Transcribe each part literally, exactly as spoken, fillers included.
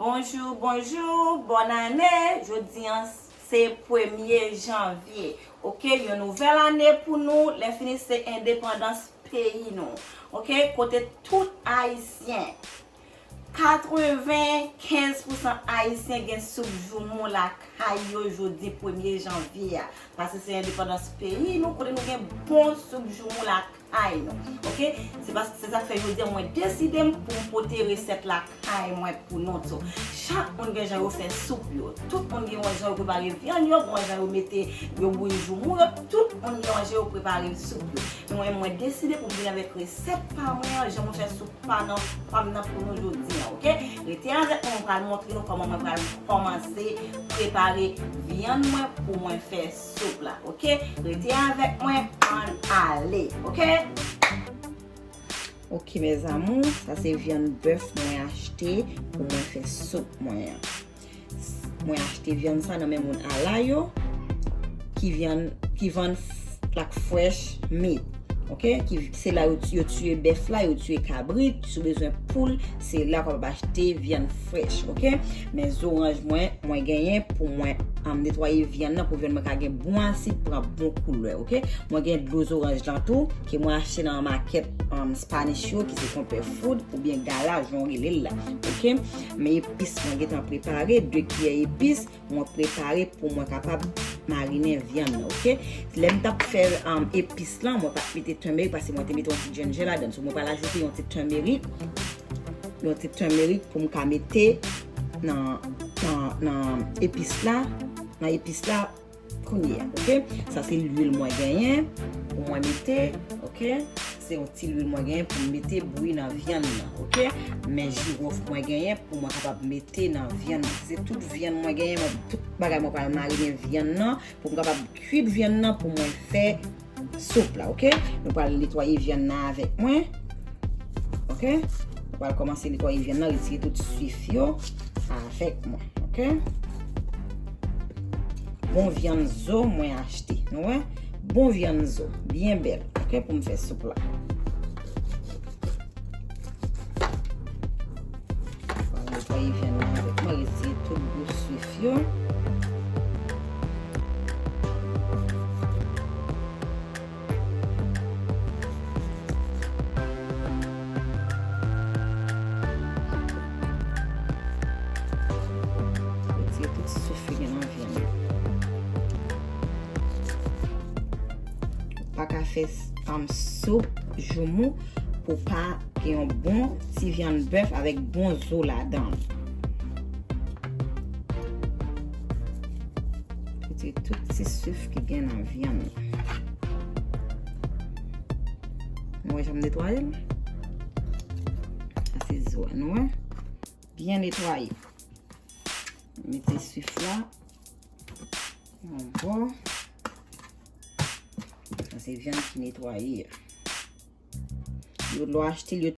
Bonjou, bonjou, bòn ane. Jodi an se premye janvye. Oke, yon nouvèl ane pou nou. Lè fini se endepandans peyi nou. Oke, kote tout Ayisyen, katrevenkenz pousan Ayisyen gen soup joumou lakay yo jodi premye janvye a. Paske se endepandans peyi nou, kote nou gen bon soup joumou lakay nou. Oke? Se pas, se sa k fè jodi a mwen deside m pou m pote resèt lakay mwen pou nou tou. Chak moun gen jan yo fè soup yo. Tout moun gen yon jan yo prepare vyann yo, gen yon jan yo mete, yo bouyi joumou yo. Tout moun gen yon jan yo prepare soup yo. Men mwen, mwen deside pou m vin avèk resèt pa mwen an, jan mwen fè soup pa nan, pa m nan pou nou jodi an, oke? Rete avèk mwen, mwen pral montre nou kòman mwen pral kòmanse prepare vyann mwen pou mwen fè soup la, oke? Rete avèk mwen, ann ale, oke? Oke, mes amours, sa se vyann bèf mwen achte pou mwen fè soup mwen an. Mwen achte vyann sa nan men moun Ala yo, ki vyann, ki vann f-, like fresh meat. Oke? Ki, se la yo, yo tiye bèf la, yo tiye kabrit. Si w bezwen poul, se la w kapab achte vyann fresh. Oke? Men zoranj mwen, mwen genyen pou mwen, um, netwaye vyann nan, pou vyann mwen ka gen bon asid, pran bon koulè. Oke? Mwen gen dlo zoranj lan tou, ke mwen achte nan makèt, um, Spanish yo, ki se Konpè Food, oubyen Gala, jan w rele l la. Oke? Men epis mwen gentan prepare, de kiyè epis, mwen prepare pou mwen kapab marinen vyann nan, oke? Lè m t ap fè, um, epis lan, mwen pa t mete turmeric, paske mwen te mete yon ti ginger ladan. So, mwen pral ajoute yon ti turmeric, yon ti turmeric pou m ka mete nan, nan, nan epis la, nan epis la, kounye a, oke? Sa se lwil mwen genyen pou mwen mete, oke? Se yon ti lwil mwen genyen pou m mete bouyi nan vyann nan, oke? Men jiwòf mwen genyen pou mwen kapab mete nan vyann nan. Se tout vyann mwen genyen, mwen, tout bagay mwen pral marinen vyann nan pou m kapab kwit vyann nan pou mwen fè soup la, oke? Nou pral netwaye vyann nan avèk mwen. Oke? Nou pral kòmanse netwaye vyann nan, retire tout swif yo avèk mwen, oke? Bon vyann zo mwen achte, nou wè? Bon vyann zo, byen bèl, oke, pou m fè soup la. Pral netwaye vyann nan avèk mwen, retire tout gwo swif yo. Retire tout souf ki gen nan vyann nan. Ou pa ka fè, um, soup joumou pou pa gen yon bon ti vyann bèf avèk bon zo ladan l. Retire tout ti souf ki gen nan vyann nan. Nou wè jan m netwaye l? Sa se zo a, nou wè? Byen netwaye. Mete souf la yon bò. Sa se vyann ki netwaye a. Yo, lè w achte l, yo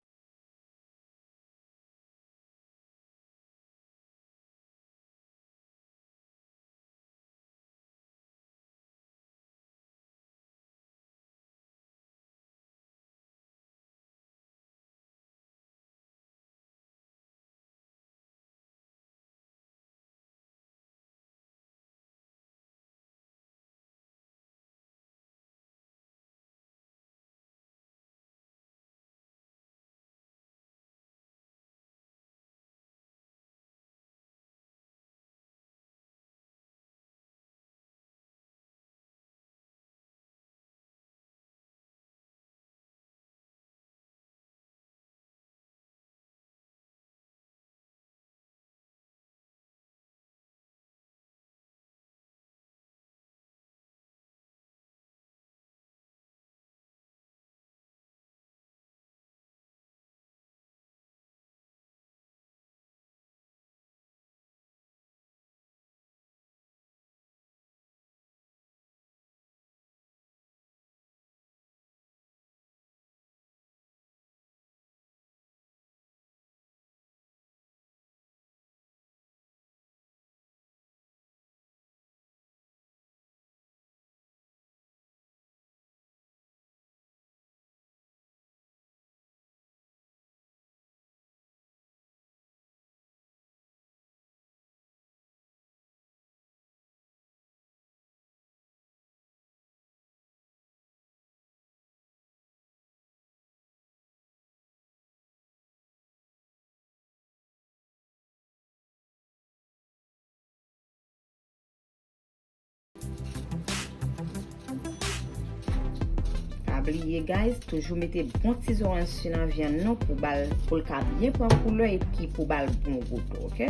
Bliye, guys, toujou mete bon ti zoranj si nan vyann nou pou bal, pou l ka byen pran koulè epi pou bal bon gou tou, oke?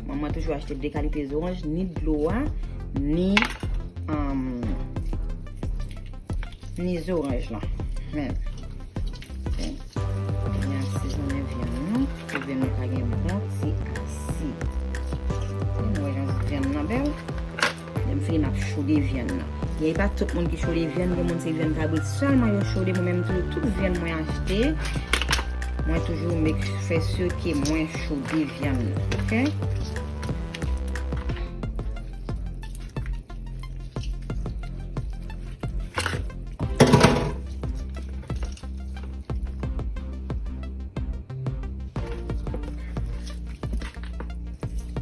Mwen, mwen toujou achte de kalite zoranj, ni dlo a, ni, um, ni zoranj lan. Men, oke? N ap sezonnen vyann nou pou vyann nou ka gen bon ti asid. Oke, nou wè jan vyann nan bèl. Lè m fini, m ap chode vyann nan. Gen, e pa tout moun ki chode vyann, gen moun se vyann kabrit sèlman yo chode. Mwen menm toujou, tout vyann mwen achte, mwen toujou make, fè si ke mwen chode vyann nan, oke?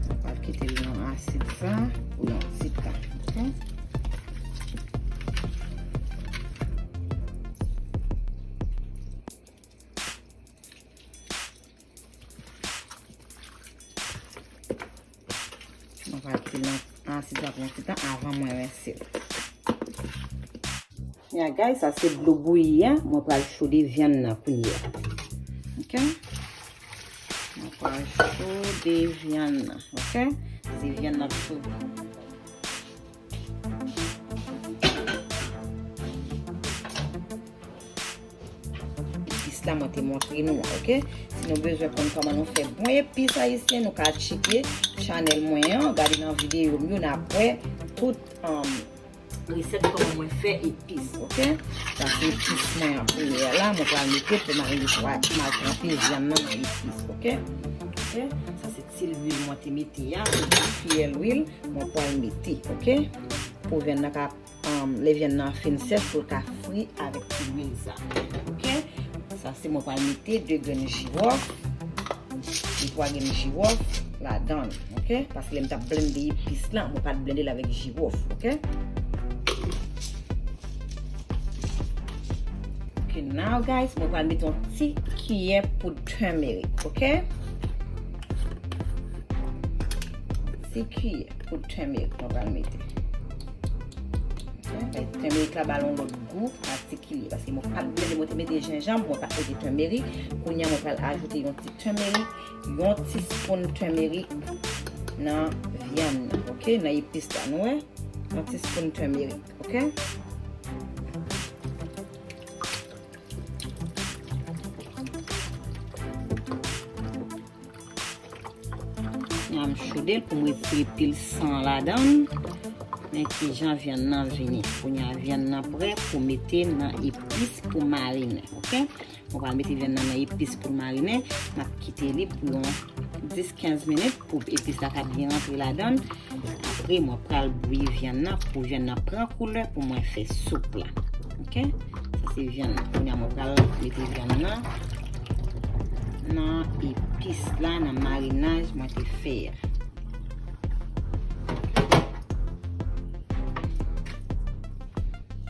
Mwen pral kite l nan asid sa pou yon ti tan, oke? Mwen pral kite l nan asid la pou yon ti tan avan mwen rense l. Ya, guys, sa se dlo bouyi a. Mwen pral chode vyann nan kounye a. Oke? Mwen pral chode vyann nan. Oke? Se vyann nan tou. Epis la mwen te montre nou an, oke? Si nou bezwen konn kòman nou fè bon epis ayisyen, nou ka tcheke chanèl mwen an, gade nan videyo m yo, n ap wè tout, um, resèt kòman mwen fè epis, oke? Sa se epis mwen an premyè la, mwen pral mete pou m al netwaye, pou m al tranpe vyann nan nan epis, oke? Oke? Sa se ti lwil mwen te mete a, se de kiyè lwil mwen pral mete, oke? Pou vyann nan ka um, lè vyann nan fin sèch pou l ka fri avèk ti lwil sa. Oke? Sa se mwen pral mete de grenn jiwòf, de twa grenn jiwòf ladan l. Oke? Paske lè m t ap blende epis la, mwen pa t blende l avèk jiwòf. Oke? Oke, now guys, mwen pral mete yon ti kiyè poud tèmerik. Oke? Ti kiyè poud tèmerik mwen pral mete. Oke, tèmerik la ba l yon lòt gou patikilye, paske mwen pa t blende, mwen te mete jenjanm, mwen pa t mete tèmerik. Kounye a mwen pral ajoute yon ti tèmerik, yon ti spoun tèmerik nan vyann nan, oke, nan epis la, nou wè, yon ti spoun tèmerik, oke. Kounye a m chode l pou m retire pil san ladan l. Men kijan vyann nan vini. Kounye a vyann nan prè pou mete nan epis pou marinen, oke? Mwen pral mete vyann nan nan epis pou l marinen. M ap kite li pou yon dis kenz minit pou epis la ka byen rantre ladan l. Apre, mwen pral bouyi vyann nan pou vyann nan pran koulè pou mwen fè soup la. Oke? Sa se vyann nan. Kounye a mwen pral mete vyann nan nan epis la, nan marinaj mwen te fè a.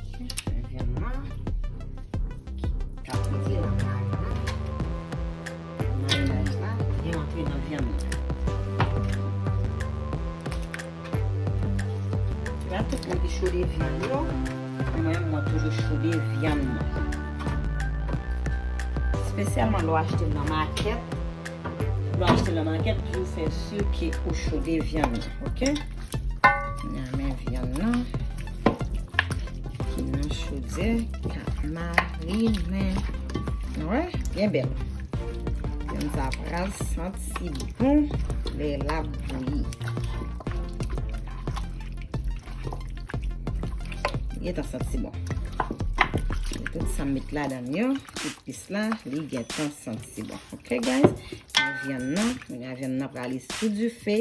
Oke, vyann nan. K ap mete nan marinaj. Marinaj la, li antre nan vyann nan. Se pa tout moun ki chode vyann yo, men mwen, mwen toujou chode vyann mwen. Espesyalman lè w achte l nan makèt. Lè w achte l nan makèt, toujou fè si ke ou chode vyann nan, oke? N a men vyann nan ki nan chodyè k ap marinen. Nou wè? Byen bèl. Vyann sa pral santi bon lè l ap bouyi. Li gentan santi bon. Tout sa m met ladan l yo, epis la, li gentan santi bon. Oke, guys? Vyann nan, vyann nan prale sou dife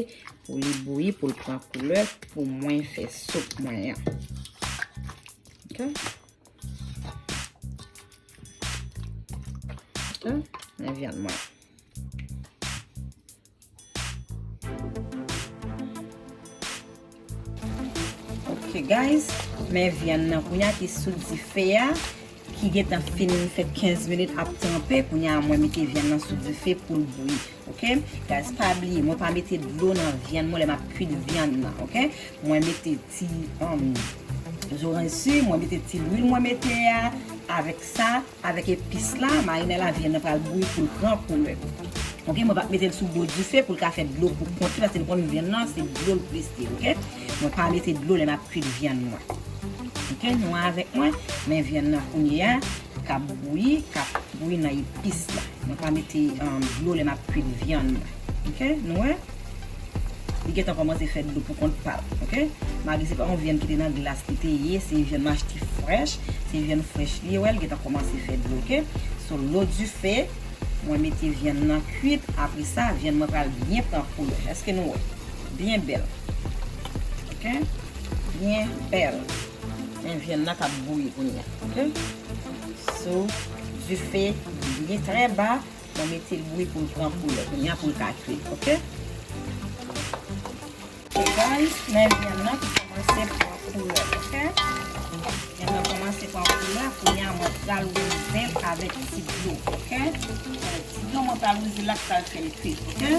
pou li bouyi, pou l pran koulè, pou mwen fè soup mwen an. Oke? Oke? Men vyann mwen. Oke, guys, men vyann nan kounye a ki sou dife a, ki gentan fin fè kenz minit ap tranpe, kounye a mwen mete vyann nan sou dife pou l bouyi. Oke? Guys, pa bliye, mwen pa mete dlo nan vyann mwen lè m ap kuit vyann nan, oke? Mwen mete ti, um, Zoranj si, mwen mete ti lwil mwen mete a, avèk sa, avèk epis la, marinay la, vyann nan pral bouyi pou l pran koulè. Oke, mwen p ap mete l sou dlo dife pou l ka fè dlo pou kont li, paske nou konn vyann nan, se dlo l plis ye, oke? Mwen pa mete dlo lè m ap kwit vyann mwen. Oke, nou avèk mwen, men vyann nan kounye a, k ap bouyi, k ap bouyi nan epis la. Mwen pa mete, um, dlo lè m ap kwit vyann mwen. Oke, nou wè? Li gentan kòmanse fè dlo pou kont pa l, oke? Malgre se pa yon vyann ki te nan glas li te ye, se vyann m achte frèch, se vyann frèch li ye, wè, li gentan kòmanse fè dlo, oke? Sou lo dife, mwen mete vyann nan kwit, apre sa, vyann mwen pral byen pran koulè. Èske nou wè? Byen bèl. Oke? Byen bèl. Men vyann nan k ap bouyi kounye a, oke? Sou dife byen trè ba, mwen mete l bouyi pou l pran koulè. Kounye a pou l ka kwit, oke? Oke, guys, men vyann nan ki kòmanse pran koulè, oke? Vyann nan kòmanse pran koulè, kounye a mwen pral wouze l avèk ti dlo, oke? Avèk ti dlo mwen pral wouze l la ki pral fè l kwit, oke?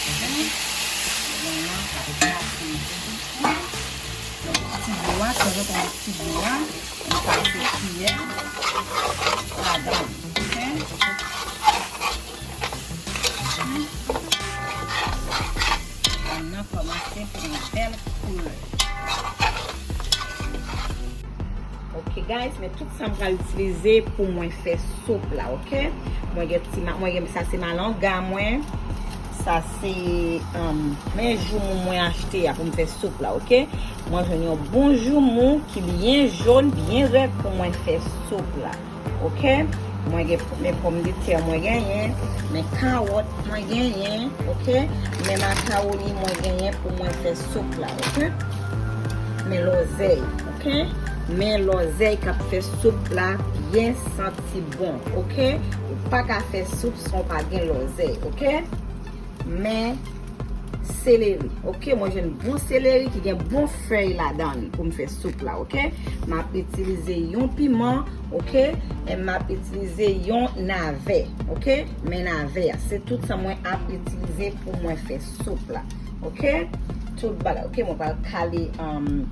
Oke? Vyann nan ka pase. Donk, ti dlo a, tanzantan ti dlo a, nou pase kiyè ladan l, oke? Vyann nan kòmanse pran bèl koulè. Ok, guys, men tout sa m pral itilize pou mwen fè soup la, ok? Mwen gen ti ma-, mwen gen, sa se malanga mwen. Sa se, um, men joumou mwen achte a pou m fè soup la, ok? Mwen jwenn yon bon joumou ki byen jòn, byen rèd pou mwen fè soup la. Ok? Mwen gen men pòmdetè mwen genyen, men kawòt mwen genyen, ok? Men makawoni mwen genyen pou mwen fè soup la, ok? Men lòzèy, ok? Men lòzèy k ap fè soup la byen santi bon, ok? Ou pa ka fè soup san w pa gen lòzèy, ok? Men seleri, ok? Mwen jwenn bon seleri ki gen bon fèy ladan l pou m fè soup la, ok? M ap itilize yon piman, ok? E m ap itilize yon navè, ok? Men navè a, se tout sa mwen ap itilize pou mwen fè soup la, ok? Tout bagay, ok? Mwen pral kale, um,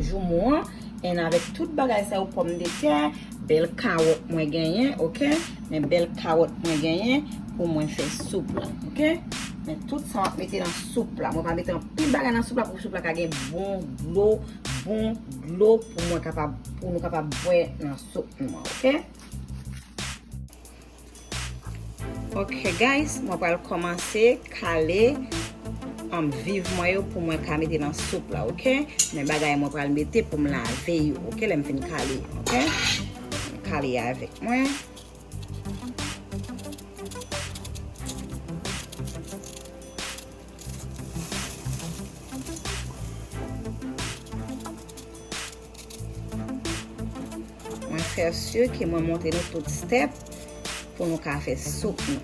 joumou an. And avèk tout bagay sa yo, pòmdetè, bèl kawòt mwen genyen, ok? Men bèl kawòt mwen genyen pou mwen fè soup la, ok? Men tout sa m ap mete nan soup la. Mwen pa mete anpil bagay nan soup la pou soup la ka gen bon dlo, bon dlo pou mwen kapab, pou nou kapab bwè nan soup nou an, ok? Ok, guys, mwen pral kòmanse kale, um, viv mwen yo pou mwen ka mete nan soup la, ok? Men bagay mwen pral mete pou m lave yo, ok? Lè m fin kale, ok? Kale avèk mwen. Mwen fè si ke mwen montre nou tout step pou nou ka fè soup nou.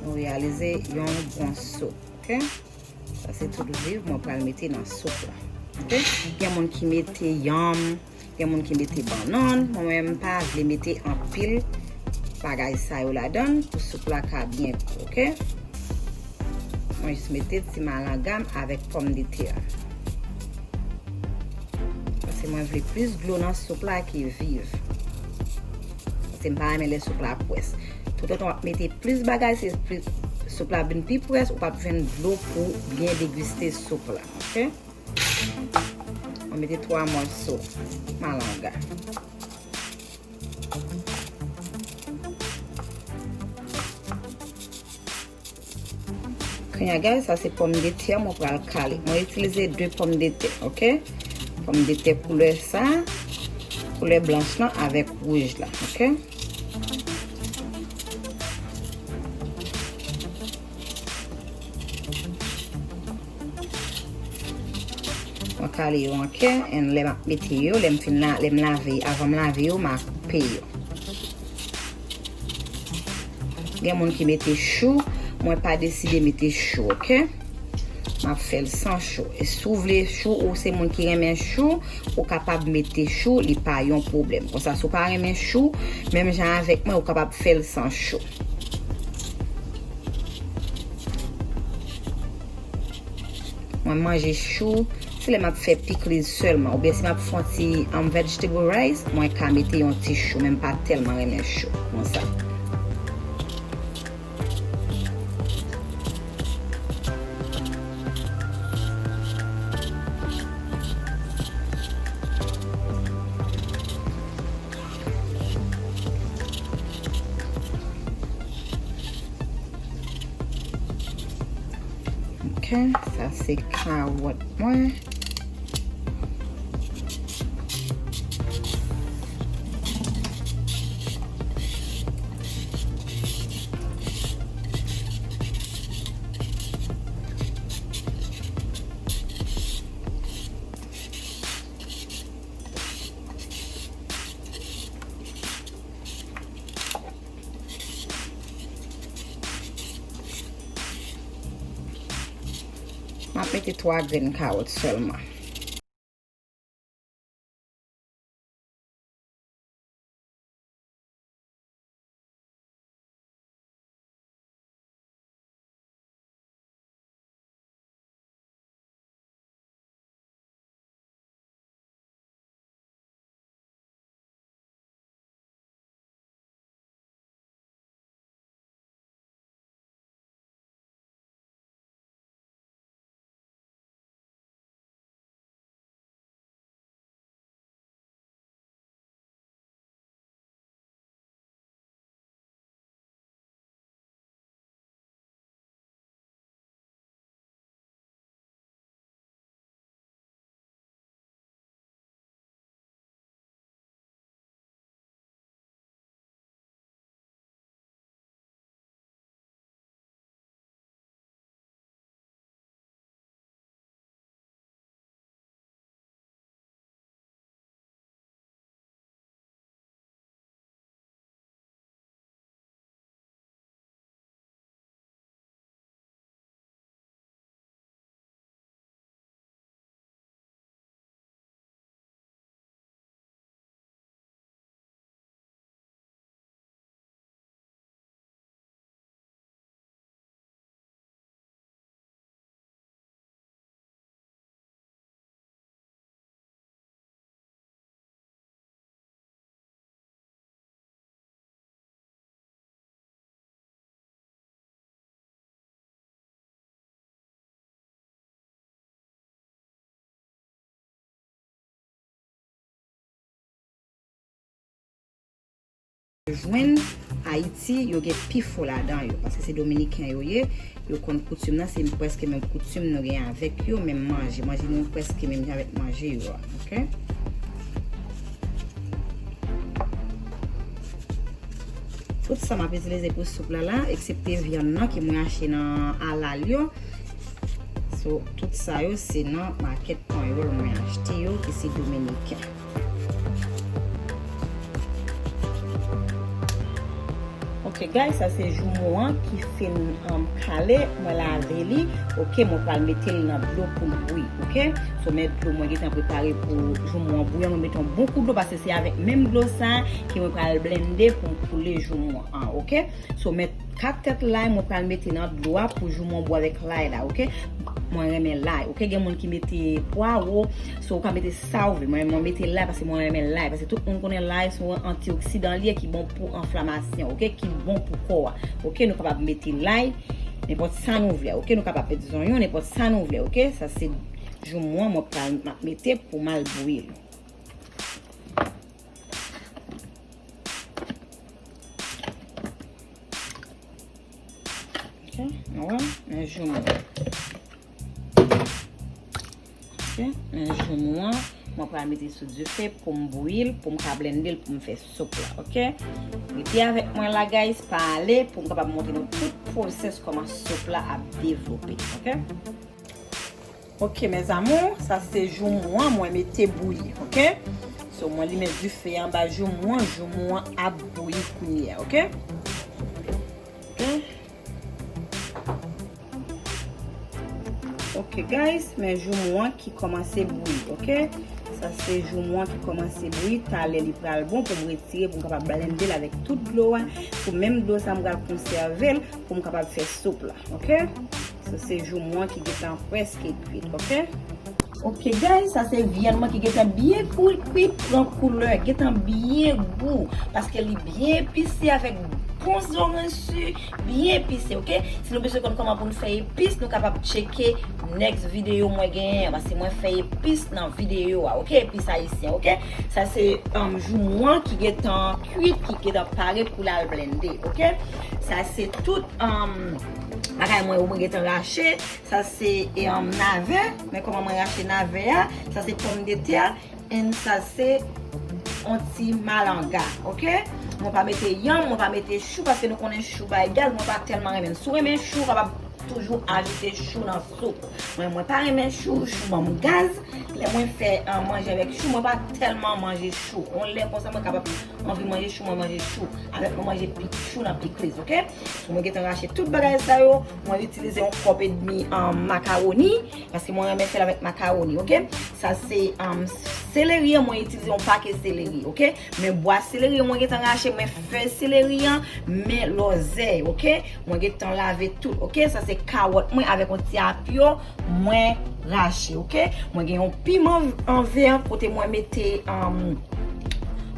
Nou reyalize yon bon soup, ok? Sa se tout viv mwen pral mete nan soup la, ok? Gen moun ki mete yanm, gen moun ki mete bannann, mwen menm m pa vle mete anpil bagay sa yo ladan l pou soup la ka byen kou, ok? Mwen jis mete ti malanga m avèk pòmdetè. Paske mwen vle plis dlo nan soup la ke viv. Paske m pa renmen lè soup la pwès. Toutotan w ap mete plis bagay, se plis soup la vin pi pwès, ou p ap jwenn dlo pou byen degiste soup la, ok? Mwen mete twa mòso malanga. Kounye a, guys, sa se pòmdetè mwen pral kale. Mwen itilize de pòmdetè, ok? Pòmdetè koulè sa, koulè blanch lan avèk wouj la, ok? Mwen kale yo an kè, and lè m ap mete yo, lè m fin la, lè m lave, avan m lave yo, m a koupe yo. Gen moun ki mete chou, mwen pa deside mete chou, ok? M ap fè l san chou. E si w vle chou, ou se moun ki renmen chou, ou kapab mete chou, li pa yon pwoblèm. Konsa, si w pa renmen chou, menm jan avèk mwen, ou kapab fè l san chou. Mwen manje chou, se lè m ap fè pikliz sèlman, oubyen si m ap fè yon ti, um, vegetable rice, mwen ka mete yon ti chou, men m pa tèlman renmen chou konsa. Ok, sa se kawòt mwen. M ap mete twa grenn kawòt sèlman. Jwenn Ayiti, yo gen pifò ladan yo, paske se Dominiken yo ye, yo konn koutim nan, se prèske menm koutim nou gen avèk yo, menm manje. Manje nou prèske menm jan avèk manje yo a, ok? Tout sa m ap itilize pou soup la la, eksepte vyann nan ke mwen achte nan alal yo. So, tout sa yo se nan makèt Panyòl mwen achte yo, ki se dominiken. Ok, guys, sa se joumou an ki fin, um, kale. Mwen lave li. Ok, mwen pral mete l nan dlo pou l bouyi. Ok, so men dlo mwen gentan prepare pou joumou an bouyi an. Mwen mete yon bon kou dlo, paske se avèk menm dlo sa ke mwen pral blende pou m koule joumou an. Ok, so men kat tèt lay mwen pral mete nan dlo a pou joumou an bouyi avèk lay la. Ok, mwen renmen lay. Ok, gen moun ki mete pwawo, so ou ka mete sa ou vle. Mwen, mwen mete lay paske mwen renmen lay, paske tout moun konnen lay se yon antioksidan li ye ki bon pou enflamasyon, ok, ki bon pou kò a. Ok, nou kapab mete lay, nenpòt sa nou vle, ok, nou kapab mete zonyon, nenpòt sa nou vle, ok. Sa se joumou an mwen pral, m ap mete pou m al bouyi l. Ok, nou wè, men joumou. Ok, men joumou an, mwen pral mete sou dife pou m bouyi l, pou m ka blende l, pou m fè soup la, ok? Rete avèk mwen la, guys, pa ale, pou m kapab montre nou tout pwosès kòman soup la ap devlope, ok? Ok, mes amours, sa se joumou an, mwen mete bouyi, ok? So, mwen limen dife anba joumou an, joumou an ap bouyi kounye a, ok? Ok. Ok, guys, men joumou an ki kòmanse bouyi, ok? Sa se joumou an ki kòmanse bouyi, talè li pral bon pou m retire, pou m kapab blende l avèk tout dlo a. Pou menm dlo sa, m pral konsève l pou m kapab fè soup la, ok? So, se joumou an ki gentan prèske kwit, oke? Oke, guys, sa se vyann mwen ki gentan byen kwit, kwit, pran koulè, gentan byen gou, paske li byen epise avèk bon zoranj si, byen epise, oke? Si nou bezwen konn kòman pou n fè epis, nou kapab tcheke next videyo mwen genyen an, paske mwen fè epis nan videyo a, oke? Epis ayisyen, oke? Sa se, um, joumou an ki gentan kwit, ki gentan pare pou l al blende, oke? Sa se tout, um, bagay mwen yo mwen gentan rache. Sa se, e, um, navè. Men kòman mwen rache navè a. Sa se pòmdetè. And sa se yon ti malanga, oke? Mwen pa mete yanm, mwen pa mete chou, paske nou konnen chou bay gaz, mwen pa tèlman renmen l. Si w renmen chou, w kapab toujou ajoute chou nan soup. Mwen, mwen pa renmen chou, chou ban m gaz. Lè mwen fè, ah, manje avèk chou, mwen pa tèlman manje chou. Yon lè konsa, mwen kapab anvi manje chou, mwen manje chou. Avèk mwen manje pi-, chou nan pikliz, oke? So, mwen gentan rache tout bagay sa yo. Mwen itilize yon kòp edmi, ah, makawoni. Paske mwen renmen fè l avèk makawoni, oke? Sa se, um, seleri an, mwen itilize yon pake seleri, oke? Men bwa seleri an mwen gentan rache, men fèy seleri an, men lòzèy, oke? Mwen gentan lave tout, oke? Sa se kawòt mwen avèk yon ti apyo mwen rache, oke? Mwen gen yon piman an vè kote mwen mete, um,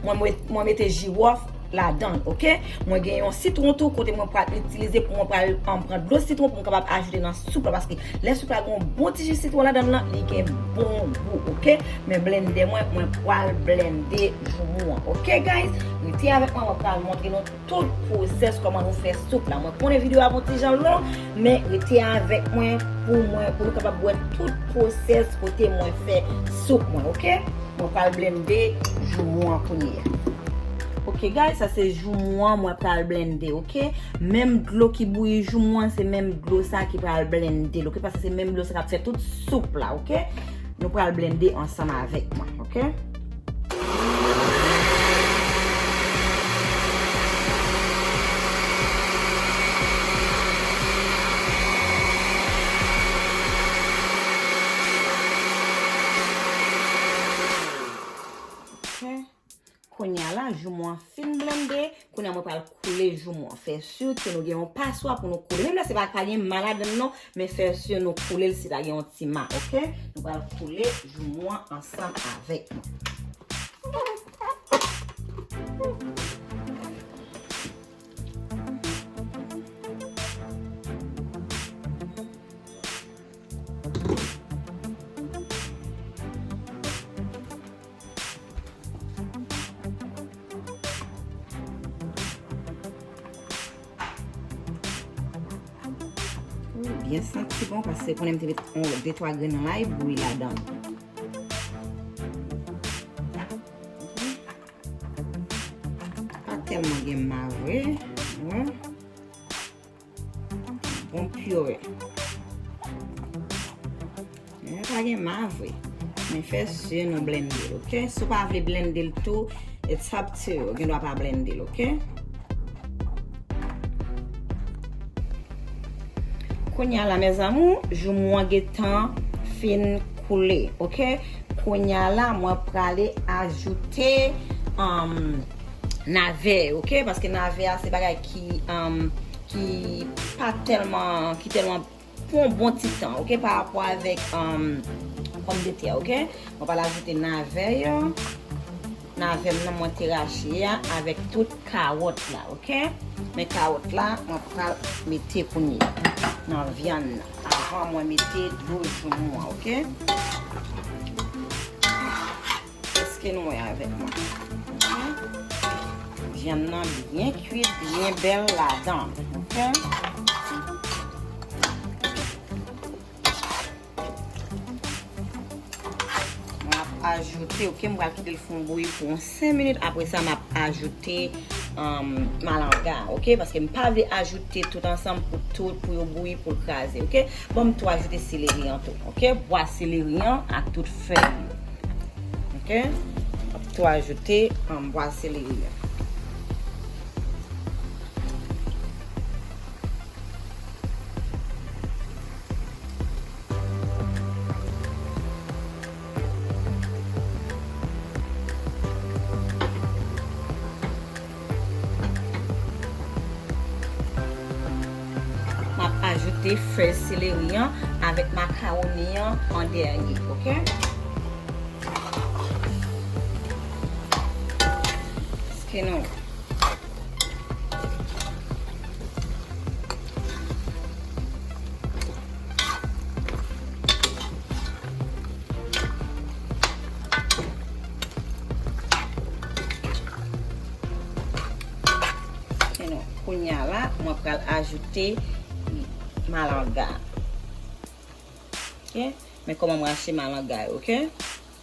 mwen met-, mwen mete jiwòf ladan l, oke? Mwen gen yon sitwon tou kote mwen pral itilize pou mwen pral, um, pran dlo sitwon pou mwen kapab ajoute nan soup la, paske lè soup la gen yon bon ti ji sitwon ladan l lan, li gen bon gou, oke? Men blendè mwen, mwen pral blende joumou an, oke, guys? Rete avèk mwen, mwen pral montre nou tout pwosès kòman nou fè soup la. Mwen konnen videyo a gon ti jan long, men rete avèk mwen pou mwen, pou nou kapab wè tout pwosès kote mwen fè soup mwen, oke? Mwen pral blende joumou an kounye a. Oke, guys, sa se joumou an mwen pral blende, oke? Menm dlo ki bouyi joumou an, se menm dlo sa ki pral blende l, oke? Paske se menm dlo sa k ap fè tout soup la, oke? Nou pral blende ansanm avèk mwen, oke? Oke. Kounye a la, joumou an fin blende. Kounye a, mwen pral koule joumou an. Fè si ke nou gen yon paswa pou nou koule. Menm lè se pa, pa gen ma ladan l non, men fè si nou koule l si ta gen yon ti ma, oke? Nou pral koule joumou an ansanm avèk mwen. Byen santi bon, paske konnen m te met yon de twa grenn lay bouyi ladan l. Pa tèlman gen ma vre. Wi. Bon pire. Men pa gen ma vre. Men fè si nou blende l, oke? Si w pa vle blende l tou, it's up to you. Ou gen dwa pa blende l, oke? Kounye a la, mes amours, joumou an gentan fin koule, oke? Kounye a la, mwen prale ajoute, um, navè, oke? Paske navè a se bagay ki, um, ki pa tèlman, ki tèlman pran bon ti tan, oke? Pa rapò avèk, um, pòmdetè, oke? Mwen pral ajoute navè yo. Navè m nan mwen te rache a avèk tout kawòt la, oke? Men kawòt la, mwen pral mete kounye a nan vyann nan. Avan mwen mete dlo joumou an, oke? Èske nou wè avèk mwen? Vyann nan byen kwit, byen bèl ladan. Oke? M ap ajoute, oke, m pral kite l fon bouyi pou yon senk minit. Apre sa, m ap ajoute, um, malanga, oke? Paske m pa vle ajoute tout ansanm pou tout, pou yo bouyi, pou l kraze, oke? Bon, m tou ajoute seleri an tou, oke? Bwa seleri an ak tout fèy yo. Oke? M ap tou ajoute, um, bwa seleri an. M ap Ajoute fèy seleri an avèk makawoni an an dènye, oke? Paske nou Kounye a la, mwen pral ajoute malanga. Oke? Men kòman mwen rache malanga yo, oke?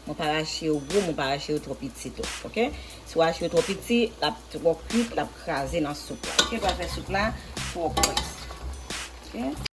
Mwen pa rache yo gwo, mwen pa rache yo twò piti tou, oke? Si w rache yo twò piti, l ap twò kwit, l ap kraze nan soup la, oke? L ap fè soup la twò kwit. Oke?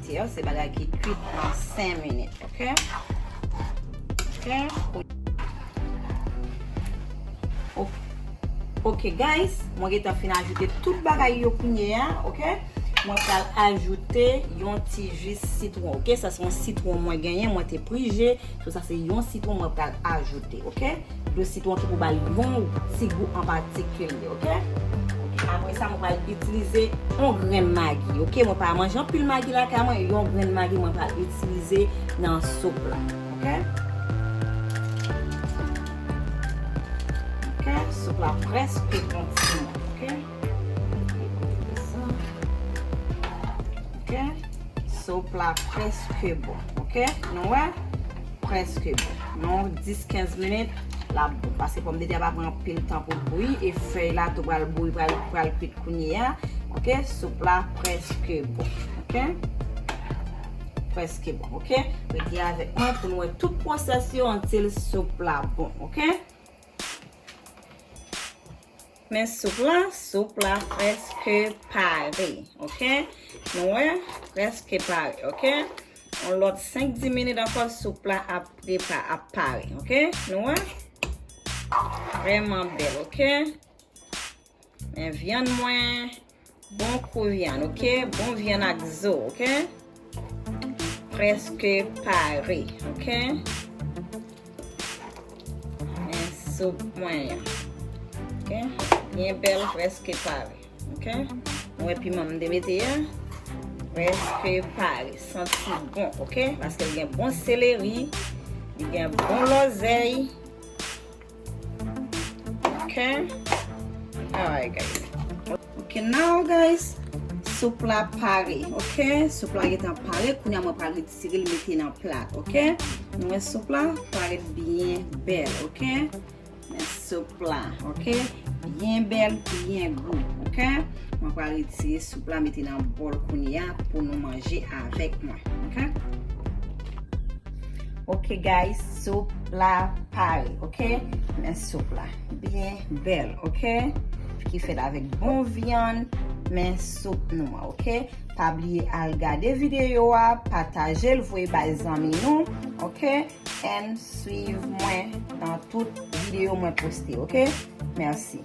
Yo, se bagay ki kwit nan senk minit, oke? Oke. O-, oke, guys, mwen gentan fin ajoute tout bagay yo kounye a, oke? Mwen pral ajoute yon ti ji sitwon, oke? Sa se yon sitwon mwen genyen, mwen te prije. So, sa se yon sitwon mwen pral ajoute, oke? Dlo sitwon ki pou ba l yon ti gou an patikilye, oke? Oke, apre sa, mwen pral itilize yon grenn magi, oke? Mwen pa manje anpil magi lakay mwen, yon grenn magi mwen pral itilize nan soup la, oke? Oke, soup la prèske bon timoun, oke? Oke? Soup la prèske bon, oke? Nou wè? Prèske bon. Nan dis kenz minit, l ap bon. Paske pòmdetè a pa pran anpil tan pou l bouyi, e fèy la tou pral bouyi, pral, pral kwit kounye a. Oke? Soup la prèske bon, oke? Prèske bon, oke? Rete avèk mwen pou nou wè tout pwosès yo antil soup la bon, oke? Men soup la, soup la prèske pare, oke? Nou wè, prèske pare, oke? Yon lòt senk dis minit ankò, soup la ap prepa-, ap pare, oke? Nou wè? Vrèman bèl, oke? Men vyann mwen, bon kou vyann, oke? Bon vyann ak zo, oke? Prèske pare, oke? Men soup mwen an. Oke? Byen bèl, prèske pare. Oke? Ou wè piman m te mete a? Prèske pare. Santi bon, oke? Paske l gen bon seleri, li gen bon lòzèy. Oke? Alright, guys. Oke, now, guys, soup la pare, oke? Soup la gentan pare. Kounye a mwen pral retire l, mete nan plat, oke? Nou wè soup la parèt byen bèl, oke? Men soup la, oke? Byen bèl, byen gou, oke? Mwen pral retire soup la, mete nan bòl kounye a pou nou manje avèk mwen, oke? Ok guys, soup la pare, ok? Men soup la byen bèl, ok? Ki fèt avèk bon vyann, men soup nou an, ok? Pa bliye al gade videyo a, pataje l, voye bay zanmi nou, ok? And swiv mwen nan tout videyo mwen poste, ok? Mèsi.